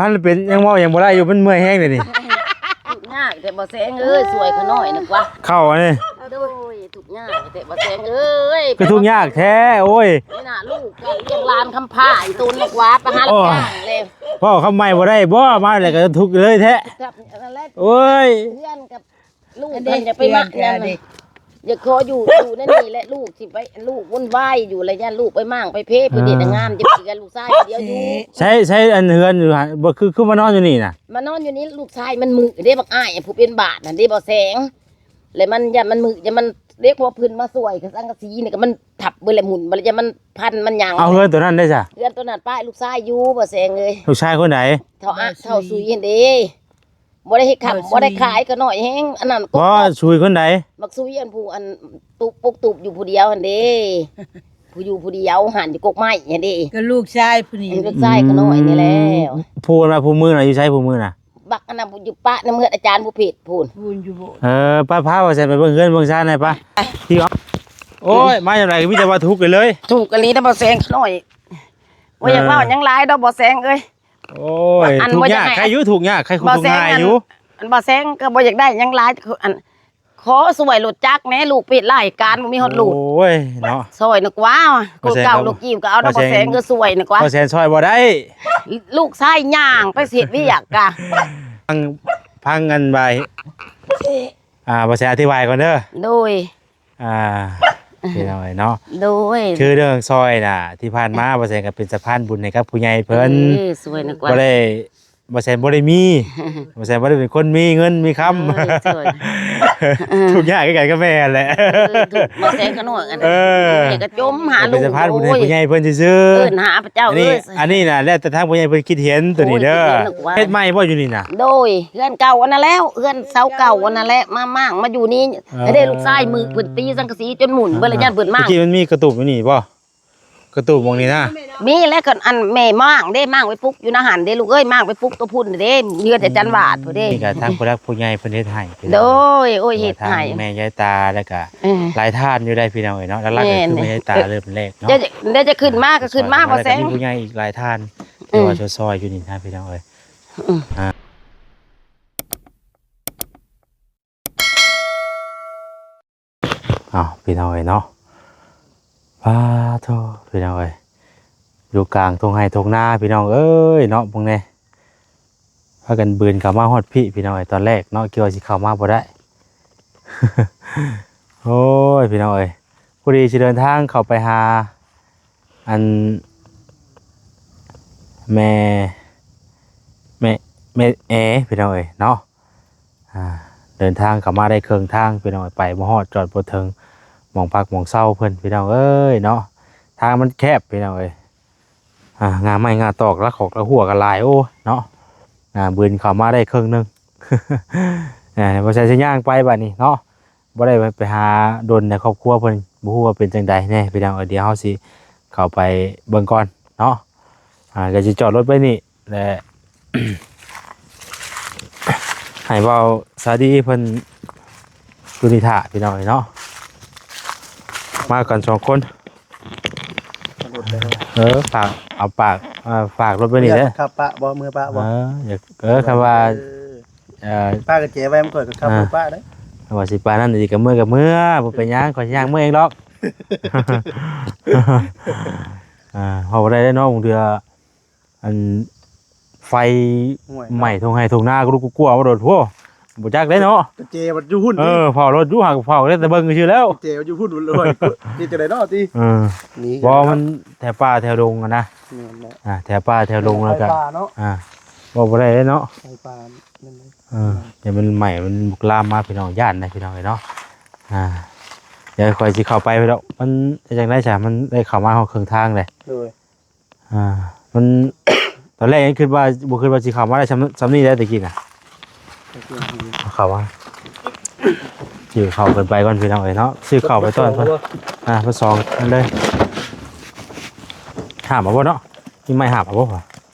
ພັນເປັນ ຍັງເວົ້າຫຍັງບໍ່ໄດ້ຢູ່ ມັນເມື່ອຍແຮງເດນີ້. ທຸກຍາກແທ້ບໍ່ແສງເອີຍ ຊ່ວຍຂ້ານ້ອຍນະກວ່າ ເຂົ້າອັນນີ້. ໂດຍ ທຸກຍາກແທ້ບໍ່ແສງເອີຍ ຄືທຸກຍາກແທ້. ໂອ້ຍ ນີ້ນະ ລູກກໍລ້ຽງຫຼານຄຳພ້າອີ່ຕົນນະກວ່າ ໄປຫາ ໂອ້ຍ ຮັບຈ້າງແລ້ວ ເວົ້າຄຳໃໝ່ບໍ່ໄດ້ບໍ ມາແລ້ວກໍທຸກເລີຍແທ້. ນັ້ນແຫຼະ ໂອ້ຍ ເຮືອນກັບ ລູກເພິ່ນຢາກໄປໝາກນັ້ນນະ ຢາກຂໍຢູ່ ຢູ່ໃນນີ້ແຫຼະ ລູກຊິໄປ ລູກວຸ້ນວາຍຢູ່ລະ ຢ້ານລູກໄປໝາກໄປເພ ເພິ່ນເຮັດໃຫ້ງາມ ຈະເປັນກັບລູກຊາຍຜູ້ດຽວຢູ່. ໃຊ້ ໃຊ້ອັນເຮືອນຢູ່ຫັ້ນ ບໍ່ ຄື ຄືມານອນຢູ່ນີ້ນະ? ມານອນຢູ່ນີ້ ລູກຊາຍມັນມືເດ້ ບັກອ້າຍຜູ້ເປັນບາດຫັ້ນເດ້ ບໍ່ແສງ ແລະມັນ ຢ້ານມັນມື ຢ້ານມັນ ເດັກພໍເພິ່ນມາຊ່ວຍກັບສັງກະສີນີ້ ກໍມັນທັບເບິດແລ້ວ ໝຸນເບິດແລ້ວ ຢ້ານມັນພັນມັນຫຍັງ. ເອົາ ເຮືອນໂຕນັ້ນໄດ້ຊະ? ເຮືອນໂຕນັ້ນປ້າຍລູກຊາຍຢູ່ ບໍ່ແສງເອີຍ. ລູກຊາຍຄົນໃດ? ເຖົ້າອາ ເຖົ້າສຸຍຫັ້ນເດ້. ບໍ່ໄດ້ເຮັດຄ້ຳ ບໍ່ໄດ້ຂາຍ ຂະນ້ອຍແຮງ ອັນນັ້ນກໍ ບໍ່ ສຸຍຄົນໃດ? ບັກສຸຍອັນຜູ້ ອັນຕຸບ ປຸກຕຸບຢູ່ຜູ້ດຽວຫັ້ນເດ້ ຜູ້ຢູ່ຜູ້ດຽວຫັ້ນ ຢູ່ກົກໄມ້ຫັ້ນເດ້ ກໍລູກຊາຍຜູ້ນີ້ ເອີ ລູກຊາຍຂະນ້ອຍນີ້ແຫຼະ. ອືມ ຜູ້ລະ ຜູ້ມື້ນະ ຢູ່ໃສຜູ້ມື້ນະ? ບັກອັນນັ້ນຢູ່ປະນຳເຮືອນອາຈານຜູ້ເພັດພຸ້ນ ພຸ້ນຢູ່ໂບດ. ເອີ ໄປ ພາວ່າຊັ້ນໄປເບິ່ງເຮືອນເບິ່ງຊານໃຫ້ປະ ທີ່ ໂອ້ຍ ມາຍາມໃດກໍມີແຕ່ວ່າທຸກເລີຍ ທຸກອີ່ຫຼີນະ ບໍ່ແສງຂະນ້ອຍ. ບໍ່ຢາກເວົ້າຫຍັງຫຼາຍດອກ ບໍ່ແສງເອີຍ. ໂອ້ຍ ອັນ ທຸກຍາກ ບໍ່ຢາກໃຫ້ ໃຄຢູ່ ທຸກຍາກ ໃຄ ບໍ່ແສງ ທຸກງ່າຍຢູ່. ອັນ ອັນບໍ່ແສງກໍບໍ່ຢາກໄດ້ຫຍັງຫຼາຍ ອັນ ຂໍຊ່ວຍລົດຈັກແດ່ ລູກເປັນລາຍການ ບໍ່ມີຮອດລົດ. ໂອ້ຍເນາະ ຊ່ອຍນະກວ່າ ບໍ່ແສງ ຄົນເກົ່າລູກກີ້ກໍເອົານະ ບໍ່ແສງ ບໍ່ແສງກໍຊ່ວຍນະກວ່າ. ບໍ່ແສງຊ່ອຍບໍ່ໄດ້ ລູກຊາຍຍ່າງໄປເຮັດວຽກກະ ຟັງ ຟັງອັນວ່າ ອ່າ ບໍ່ແສງອະທິບາຍກ່ອນເດີ. ໂດຍ ອ່າ ພີ່ນ້ອງເອີຍເນາະ ໂດຍ ຄືເລື່ອງຊ່ອຍນະ ທີ່ຜ່ານມາ ບໍ່ແສງກໍເປັນສະພານບຸນໃຫ້ກັບຜູ້ໃຫຍ່ເພິ່ນ ເອີ ຊ່ວຍນະກວ່າ ບໍ່ໄດ້ ບໍ່ແສງບໍ່ໄດ້ມີ ບໍ່ແສງບໍ່ໄດ້ເປັນຄົນມີເງິນມີຄຳ ໂດຍ ຊ່ວຍ ເອີ ທຸກຍາກຄືກັນກັບແມ່ຫັ້ນແຫຼະ ເອີ ທຸກ ບໍ່ແສງຂະນ້ອຍອັນ ເອີ ແມ່ກໍຈົ່ມຫາ ເປັນສະພານບຸນໃຫ້ຜູ້ໃຫຍ່ເພິ່ນຊື່ໆ ເອີ້ນຫາພະເຈົ້າ. ອັນນີ້ ເອີຍ ອັນນີ້ນະ ແລ້ວແຕ່ທາງຜູ້ໃຫຍ່ເພິ່ນຄິດເຫັນໂຕນີ້ເດີ. ໂອ້ຍ ຄິດເຫັນນະກວ່າ ເຮັດໃໝ່ບໍ່ຢູ່ນີ້ນະ? ໂດຍ ເຮືອນເກົ່າອັນນັ້ນແລ້ວ ເຮືອນເສົາເກົ່າອັນນັ້ນແຫຼະ ມາມ້າງມາຢູ່ນີ້. ເອີ ແລ້ວເດ້ ລູກຊາຍມືເພິ່ນຕີສັງກະສີຈົນໝຸ່ນເບິດແລ້ວ ຢ້ານເພິ່ນມ້າງ. ຕະກີ້ມັນມີກະຕູບຢູ່ນີ້ບໍ່? ກະຕູບໝ່ອງນີ້ນະ ມີແລ້ວກໍອັນແມ່ມ້າງເດ້ ມ້າງໄປປຸກຢູ່ນະຫັ້ນເດ້ລູກເອີຍ ມ້າງໄປປຸກຕົວພຸ້ນເດ້ ເຮືອນອາຈານຫວາດພຸ້ນເດ້. ນີ້ກໍທາງຜູ້ຫຼັກຜູ້ໃຫຍ່ເພິ່ນເຮັດໃຫ້ ໂດຍ ໂອ້ຍ ເຮັດໃຫ້ ແມ່ຍາຍຕາ ແລ້ວກໍ ເອີ ຫຼາຍທ່ານຢູ່ໄດ໋ພີ່ນ້ອງເອີຍເນາະ. ຫຼັກໆກໍຄືແມ່ຍາຍຕາເລີ່ມແລກເນາະ ເຈົ້າ ເຈົ້າຈະຂຶ້ນມາກໍຂຶ້ນມາບໍ່ແສງ ແລ້ວກໍມີຜູ້ໃຫຍ່ອີກຫຼາຍທ່ານ ເອີ ທີ່ວ່າຊ່ອຍໆຢູ່ນີ້ນະພີ່ນ້ອງເອີຍ. ເອີ ເອົາ ພີ່ນ້ອງເອີຍເນາະ ປາໂທ ພີ່ນ້ອງເອີຍ ຢູ່ກາງທົ່ງໄຮ່ທົ່ງນາພີ່ນ້ອງເອີຍເນາະ. ເບິ່ງແດ່ ພາກັນບືນເຂົ້າມາຮອດພີ້ພີ່ນ້ອງເອີຍ ຕອນແລກເນາະ ຄິດວ່າຊິເຂົ້າມາບໍ່ໄດ້. ໂອ້ຍ ພີ່ນ້ອງເອີຍ ພໍດີຊິເດີນທາງເຂົ້າໄປຫາ ອັນ ແມ່ ແມ່ ແມ່ແອ ພີ່ນ້ອງເອີຍເນາະ. ອ່າ ເດີນທາງເຂົ້າມາໄດ້ເຄິ່ງທາງພີ່ນ້ອງເອີຍ ໄປບໍ່ຮອດ ຈອດບໍ່ເຖິງໝ່ອງພັກໝ່ອງເຊົາເພິ່ນພີ່ນ້ອງເອີຍເນາະ. ທາງມັນແຄບພີ່ນ້ອງເອີຍ ອ່າ ງ່າໄມ້ງ່າຕອກ ລະຂອກລະຫົວກໍຫຼາຍ ໂອ້ ເນາະ. ອ່າ ບືນເຂົ້າມາໄດ້ເຄິ່ງໜຶ່ງ ອ່າ ບໍ່ໃສ່ຊິຍ່າງໄປບາດນີ້ເນາະ. ບໍ່ໄດ້ໄປຫາດົນໃນຄອບຄົວເພິ່ນ ບໍ່ຮູ້ວ່າເປັນຈັ່ງໃດແດ່ພີ່ນ້ອງເອີຍ. ດຽວເຮົາຊິເຂົ້າໄປເບິ່ງກ່ອນເນາະ. ອ່າ ກໍຊິຈອດລົດໄວ້ນີ້ແຫຼະ ໃຫ້ເວົ້າສາດີເພິ່ນຢູ່ນີ້ຖ້າພີ່ນ້ອງເອີຍເນາະ. ມາກັນສອງຄົນ ເອີ ຝາກ ເອົາປາກ ເອີ ຝາກລົດໄວ້ນີ້ເດີ. ຂັບປະບໍ່ ເມືອປະບໍ່? ເອີ ຢາກ ເອີ ຄັນວ່າ ເອີ ເອີ ປະກະແຈໄວ້ນຳຂ້ອຍກໍຂັບ ອ່າ ລົດປະເດີ. ຄັນວ່າຊິປານນັ້ນອີກກໍເມືອກໍເມືອ ບໍ່ເປັນຫຍັງ ຂ້ອຍຍ່າງເມືອເອງດອກ. ອ່າ ເວົ້າບໍ່ໄດ້ເດ້ເນາະ ບາງເທື່ອ ອັນໄຟ ໂອ້ຍ ໄໝ້ທົ່ງໄຮ່ທົ່ງນາ ກະລຸກກະກົວມາໂດດ ໂອ້ ບໍ່ຈັກເດ້ເນາະ. ກະແຈມັນຢູ່ພຸ້ນ ເອີ ເຝົ້າລົດຢູ່ ຫາກະເຝົ້າໄດ້ແຕ່ເບິ່ງຊື່ໆແລ້ວ ກະແຈມັນຢູ່ພຸ້ນ ໂອ້ຍ ເຮັດຈັ່ງໃດເນາະຕິ. ເອີ ນີ້ ບໍ່ ມັນແຖວປ່າແຖວດົງຫັ້ນນະ. ແມ່ນແຫຼະ ອ່າ ແຖວປ່າແຖວດົງ ແລ້ວກະ ໄຟປ່າເນາະ ອ່າ ເວົ້າບໍ່ໄດ້ເດ້ເນາະ ໄຟປ່າ. ເອີ ຢ່າມັນໄໝ້ ມັນລຸກລາມມາ ພີ່ນ້ອງ ຢ້ານນະ ພີ່ນ້ອງເອີຍເນາະ. ອ່າ ດຽວຂ້ອຍຊິເຂົ້າໄປດອກ ມັນຈັ່ງໃດຊະ ມັນໄດ້ເຂົ້າມາຮອດເຄິ່ງທາງເດ້. ໂດຍ ອ່າ ມັນ ຕອນແລກຍັງຄິດວ່າ ບໍ່ຄິດວ່າຊິເຂົ້າມາໄດ້ຊ່ຳ ຊ່ຳນີ້ໄດ້ແຕ່ກີ້ນະ. ເຂົ້າມາ ຊື້ເຂົ້າກັນໄປກ່ອນ ພີ່ນ້ອງເອີຍເນາະ ຊື້ເຂົ້າໄປຕ້ອນເພິ່ນ. ອ່າ ເພິ່ນສອງອັນເລີຍ ຫາບເອົາບໍ່ເນາະ? ມີໄມ້ຫາບເອົາບໍ່?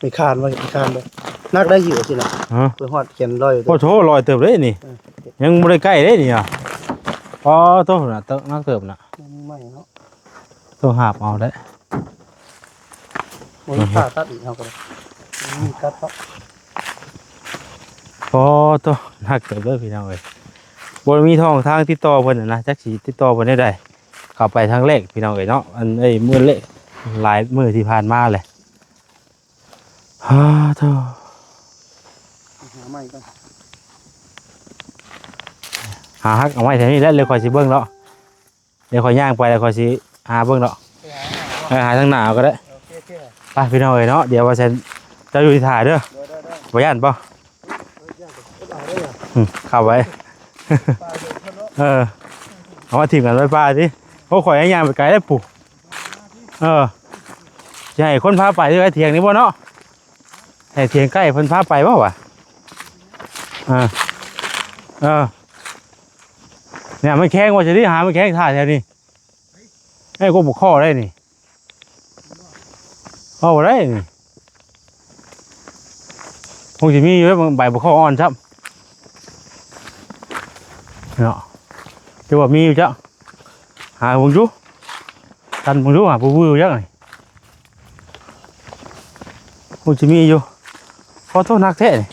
ມີຄານບໍ່? ມີຄານບໍ່? ໜັກໄດ້ຫິ້ວຊີ້ນະ. ຮະ? ໄປຮອດແຂນລອຍ. ໂອ້ໂຫ ລອຍເຕີບເດ້ນີ້. ເອີ ຍັງບໍ່ໄດ້ໃກ້ເດ້ນີ້ນະ. ອໍ ໂຕນະ ເຕີບ ໜັກເຕີບນະ. ຍັງມີໄມ້ເນາະ. ຕ້ອງຫາບເອົາແຫຼະ. ໂອ້ຍ ຂ້າຕັດອີກເຮົາກໍໄດ້. ມີຕັດເນາະ. ໂອ້ ໂຕ ໜັກເຕີບເດີພີ່ນ້ອງເອີຍ. ບໍ່ມີຊ່ອງທາງຕິດຕໍ່ເພິ່ນນະ ຈັກຊິຕິດຕໍ່ເພິ່ນແນວໃດ. ເຂົ້າໄປທາງແລກພີ່ນ້ອງເອີຍເນາະ ອັນ ເອີຍ ມື້ແລກ ຫຼາຍມື້ທີ່ຜ່ານມາແຫຼະ. ຫາໂທ້ ຫາໄມ້ກ່ອນ ຫາຮັກເອົາໄມ້ແຖວນີ້ແຫຼະ ແລ້ວຂ້ອຍຊິເບິ່ງເນາະ. ດຽວຂ້ອຍຍ່າງໄປ ແລ້ວຂ້ອຍຊິຫາເບິ່ງເນາະ. ໄປຫາ ເອີ ຫາທາງໜ້າເອົາກໍໄດ້. ໂອເຄ ໂອເຄ ໄປພີ່ນ້ອງເອີຍເນາະ. ດຽວວ່າຊັ້ນ ເຈົ້າຢູ່ທີ່ຖ້າເດີ. ໂດຍ ໂດຍ ໂດຍ ບໍ່ຢ້ານບໍ່? ເອີ ຢ້ານກໍບໍ່ໄດ້ຫຍັງ ອືມ ເຂົ້າໄປ ປ່າເດີເພິ່ນເນາະ. ເອີ ເອົາມາຖິ້ມກັນໄວ້ປ່າຕິ. ໂອ້ ຂ້ອຍຍັງຍ່າງໄປໄກເດ້ປູ້. ເອີ ຊິໃຫ້ຄົນພາໄປທີ່ໄປຖຽງນີ້ບໍ່ເນາະ? ໃຫ້ຖຽງໃກ້ເພິ່ນພາໄປບໍ່ວະ? ເອີ ເອີ ນີ້ມັນແຂງວ່າຊິໄດ້ຫາມັນແຂງຖ້າແຖວນີ້. ເອີ ກໍບໍ່ຂໍໄດ້ນີ້ ພໍບໍ່ໄດ້ນີ້. ຄົງຊິມີຢູ່ໃບບໍ່ຂໍອ່ອນຊ້ຳເນາະ. ຈະວ່າມີຢູ່ຈັກ ຫາເບິ່ງຢູ່ ຕັນເບິ່ງຢູ່ ຫາຜູ້ວືອຈັກນີ້. ໂອ້ ຊິມີຢູ່. ຂໍໂທດ ໜັກແທ້ນີ້.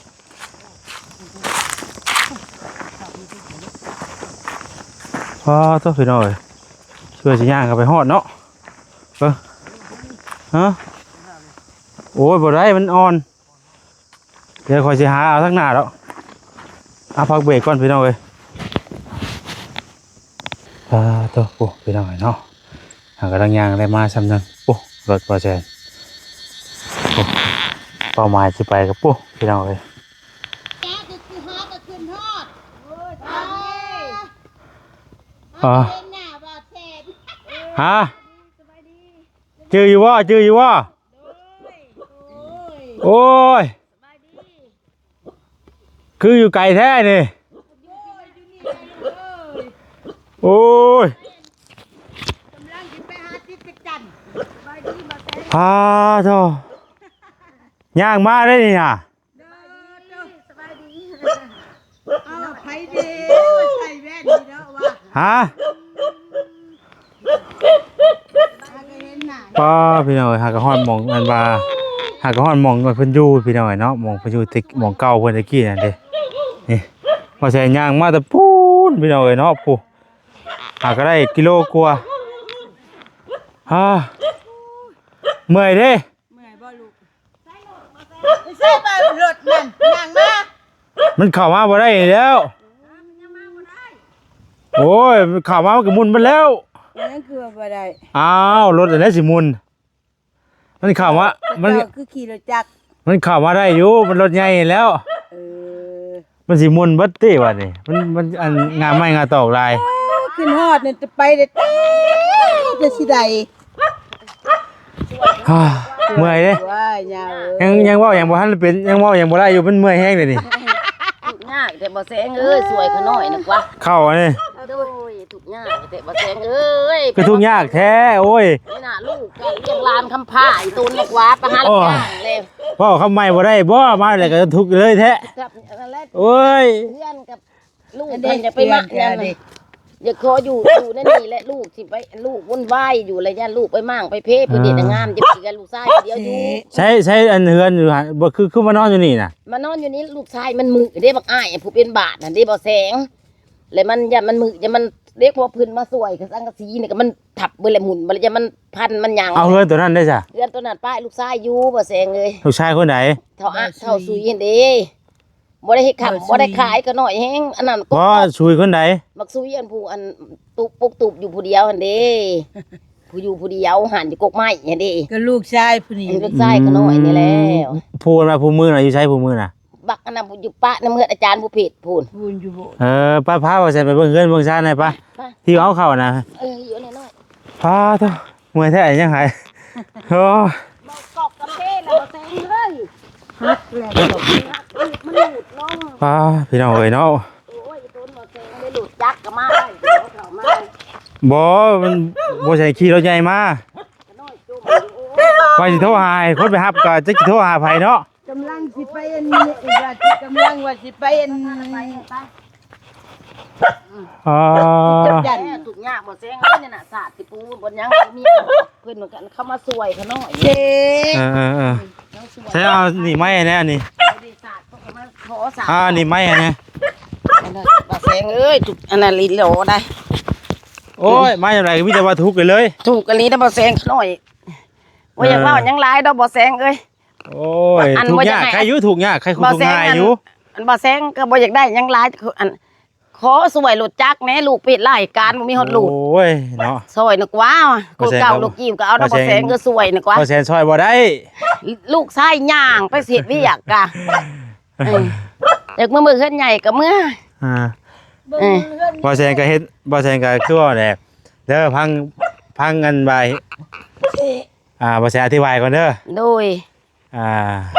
ຂໍໂທດ ພີ່ນ້ອງເອີຍ ຊ່ວຍຊິຍ່າງເຂົ້າໄປຮອດເນາະ. ເອີ ຮະ ໂອ້ຍ ບໍ່ໄດ້ ມັນອ່ອນ. ດຽວຂ້ອຍຊິຫາເອົາທາງໜ້າດອກ. ເອົາ ພັກເບຣກກ່ອນພີ່ນ້ອງເອີຍ. ອ່າ ໂທ້ ໂອ້ ພີ່ນ້ອງເອີຍເນາະ ຫາກຳລັງຍ່າງໄດ້ມາຊ່ຳໜຶ່ງ. ໂອ້ ລົດບໍ່ແຊນ ໂອ້ ເປົ້າໝາຍຊິໄປກັບ ໂອ້ ພີ່ນ້ອງເອີຍ. ແກກໍຄືຫາກໍຂຶ້ນຮອດ ໂອ້ຍ ຕາຍ ອ່າ ເຫັນໜ້າບ່າວແຊນ ຮະ ສະບາຍດີ ຈື່ຢູ່ບໍ່? ຈື່ຢູ່ບໍ່? ໂອ້ຍ ໂອ້ຍ ສະບາຍດີ ຄືຢູ່ໄກແທ້ນີ້. ໂອ້ຍ ຢູ່ນີ້ແຫຼະລູກເອີຍ ໂອ້ຍ ກຳລັງຊິໄປຫາຕິດພະຈັນ. ສະບາຍດີ ບ່າວແຊນ ພາໂທ ຍ່າງມາໄດ້ນີ້ນະ. ເດີ ສະບາຍດີ ສະບາຍດີ. ອ້າວ ໃຜເດ ໃສ່ແວ່ນນີ້ເນາະວ່າ ຮະ ຫາກໍເຫັນໜ້າ ປ້າ ພີ່ນ້ອງເອີຍ ຫາກໍຮອດໝ່ອງ ອັນວ່າ ຫາກໍຮອດໝ່ອງເພິ່ນຢູ່ ພີ່ນ້ອງເອີຍເນາະ ໝ່ອງເພິ່ນຢູ່ແຕ່ ໝ່ອງເກົ່າເພິ່ນແຕ່ກີ້ນັ້ນເດ້. ນີ້ ວ່າແຊນຍ່າງມາແຕ່ພຸ້ນ ພີ່ນ້ອງເອີຍເນາະ ພຸ້ນ ຫາກໍໄດ້ກິໂລກວ່າ. ຮາ ເມື່ອຍເດ້. ເມື່ອຍບໍ່ລູກ? ໃສ່ລົດ ໃສ່ລົດນັ້ນ ຍ່າງມາ ມັນເຂົ້າມາບໍ່ໄດ້ແລ້ວ. ໂອ້ຍ ມັນເຂົ້າມາມັນກໍໝຸ່ນເບິດແລ້ວ. ຍັງຄືວ່າບໍ່ໄດ້? ອ້າວ ລົດອັນໃດຊິໝຸ່ນ? ມັນເຂົ້າມາ ມັນ ເຈົ້າຄືຂີ່ລົດຈັກ? ມັນເຂົ້າມາໄດ້ຢູ່ ມັນລົດໃຫຍ່ແລ້ວ. ເອີ ມັນຊິໝຸ່ນເບິດຕິບາດນີ້ ມັນ ມັນອັນງາໄມ້ງາຕອກຫຼາຍ. ເອີ ຂຶ້ນຮອດນີ້ຈະໄປໄດ້ແຕ່ ແຕ່ຊິໄດ້. ເມື່ອຍເດ້ ວ່າຍາວເອີຍ ຍັງ ຍັງເວົ້າຫຍັງບໍ່ທັນເປັນ ຍັງເວົ້າຫຍັງບໍ່ໄດ້ຢູ່ ມັນເມື່ອຍແຮງເດນີ້. ທຸກຍາກແຕ່ບໍ່ແສງເອີຍ ຊ່ວຍຂ້ານ້ອຍນະກວ່າ ເຂົ້າອັນນີ້. ໂດຍ ທຸກຍາກແຕ່ບໍ່ແສງເອີຍ ຄືທຸກຍາກແທ້ ໂອ້ຍ. ນີ້ນະ ລູກກໍລ້ຽງຫຼານຄຳພ້າ ອີ່ຕົນນະກວ່າ ປະຫານ ໂອ້ຍ ແລ້ວ ເວົ້າຄຳໃໝ່ບໍ່ໄດ້ບໍ່ ມາແລ້ວກໍທຸກເລີຍແທ້. ໂອ້ຍ ເຮືອນກັບລູກ ອັນເດ ມັນຢາກໄປມາ ເຮືອນ ອັນນັ້ນ ເຮືອນ ຢາກຂໍຢູ່ ຢູ່ໃນນີ້ແຫຼະ ລູກຊິໄປ ລູກວຸ່ນວາຍຢູ່ແລ້ວ ຢ້ານລູກໄປມ້າງໄປເພ ເພິ່ນເຮັດໃຫ້ງາມ ເອີ ຈັ່ງຊີ້ກັບລູກຊາຍຜູ້ດຽວຢູ່. ໃຊ້ ໃຊ້ອັນເຮືອນຢູ່ຫັ້ນ ບໍ່ ຄື ຄືມານອນຢູ່ນີ້ນະ? ມານອນຢູ່ນີ້ ລູກຊາຍມັນມືເດ້ ບັກອ້າຍຜູ້ເປັນບາດນັ້ນເດ້ ບໍ່ແສງ ແລ້ວມັນ ຢ້ານມັນມື ຢ້ານມັນ ເດັກພໍເພິ່ນມາຊ່ວຍ ກະສັງກະສີນີ້ກໍມັນທັບເບິດແລ້ວ ໝຸ່ນເບິດແລ້ວ ຢ້ານມັນພັນມັນຫຍັງ. ເອົາເຮືອນຕົວນັ້ນໄດ້ຊະ? ເຮືອນຕົວນັ້ນປ້າຍລູກຊາຍຢູ່ ບໍ່ແສງເອີຍ. ລູກຊາຍຄົນໃດ? ເຖົ້າອະ ເຖົ້າສຸຍຫັ້ນເດ້. ບໍ່ໄດ້ເຮັດຄ້ຳ ບໍ່ໄດ້ຂາຍ ກະນ້ອຍແຮງ ອັນນັ້ນ ບໍ່ ສຸຍຄົນໃດ? ບັກສຸຍ ອັນຜູ້ ອັນຕຸບ ປຸກຕຸບຢູ່ຜູ້ດຽວຫັ້ນເດ້ ຜູ້ຢູ່ຜູ້ດຽວຫັ້ນ ຢູ່ກົກໄມ້ຫັ້ນເດ້ ກໍລູກຊາຍຜູ້ນີ້ ເອີ ລູກຊາຍກະນ້ອຍນີ້ແຫຼະ. ອືມ ຜູ້ລະ ຜູ້ມືນະ ຢູ່ໃສຜູ້ມືນະ? ບັກອັນນັ້ນຢູ່ປະໃນເມືອງອາຈານຜູ້ເພັດພຸ້ນ ພຸ້ນຢູ່ໂບດ. ເອີ ໄປ ພາວ່າຊັ້ນໄປເບິ່ງເຮືອນເບິ່ງຊານໃຫ້ປະ ທີ່ເອົາເຂົ້ານະ. ເອີ ຢູ່ນີ້ນ້ອຍ ພາໂທ້ ເມື່ອຍແທ້ ຍັງຫາຍ ໂອ້ຍ ບໍ່ກອກກະເພນະ ບໍ່ແສງເອີຍ ຫັກແລ້ວ ມັນຫຼຸດລົງ. ພາ ພີ່ນ້ອງເອີຍເນາະ ໂອ້ຍ ຕົ້ນບໍ່ແສງໄດ້ລົດຈັກກໍມາໄດ້ ເອົາເຂົ້າມາ. ບໍ່ ມັນບໍ່ໃສ່ຂີ່ລົດໃຫຍ່ມາ ກະນ້ອຍຈຸ່ມຢູ່ ໂອ້ຍ ວ່າຊິໂທຫາໃຫ້ຄົນໄປຮັບ ກໍຈັກຊິໂທຫາໃຜເນາະ. ກຳລັງຊິໄປອັນນີ້ ວ່າຊິ ກຳລັງວ່າຊິໄປອັນ ອໍ ທຸກຍາກບໍ່ແສງເອີຍ ນີ້ນະ ສາດຊິປູບົນຫຍັງ ມີເພິ່ນເຂົ້າມາຊ່ວຍຂະນ້ອຍເດ້. ເອີໆໆ ໃຊ້ເອົານີ້ໄມ້ແນ່ນີ້ ສາດເຂົາກໍມາ ຂໍສາມ ອ່າ ນີ້ໄມ້ອັນນີ້ ອັນນັ້ນ ບໍ່ແສງເອີຍ ທຸກ ອັນນັ້ນລີໂລໄດ໋. ໂອ້ຍ ມາຈັ່ງໃດກໍມີແຕ່ວ່າທຸກເລີຍ ທຸກອີ່ຫຼີນະ ບໍ່ແສງຂ້ານ້ອຍ. ບໍ່ຢາກເວົ້າຫຍັງຫຼາຍດອກ ບໍ່ແສງເອີຍ. ໂອ້ຍ ທຸກຍາກໃຄຢູ່ ທຸກຍາກໃຄ ທຸກງ່າຍຢູ່. ອັນ ບໍ່ແສງກໍບໍ່ຢາກໄດ້ຫຍັງຫຼາຍ ອັນ ຂໍຊ່ວຍລົດຈັກແດ່ ລູກໄປເຮັດລາຍການ ບໍ່ມີຮອດລູກ. ໂອ້ຍເນາະ ຊ່ອຍໜ້ອຍກວ່າ ບໍ່ແສງ ເກົ່າລູກກີ້ກໍເອົານະ ບໍ່ແສງ ບໍ່ແສງກໍຊ່ວຍໜ້ອຍກວ່າ ບໍ່ແສງຊ່ອຍບໍ່ໄດ້. ລູກຊາຍຍ່າງໄປເຮັດວຽກກະ ເອີ ຢາກເມືອເມືອເຮືອນໃຫຍ່ກໍເມືອ ອ່າ ເອີ ບໍ່ແສງກໍເຮັດ ບໍ່ແສງກໍຄືວ່າແຫຼະເດີ ຟັງ ຟັງອັນວ່າ ອ່າ ບໍ່ແສງອະທິບາຍກ່ອນເດີ. ໂດຍ ອ່າ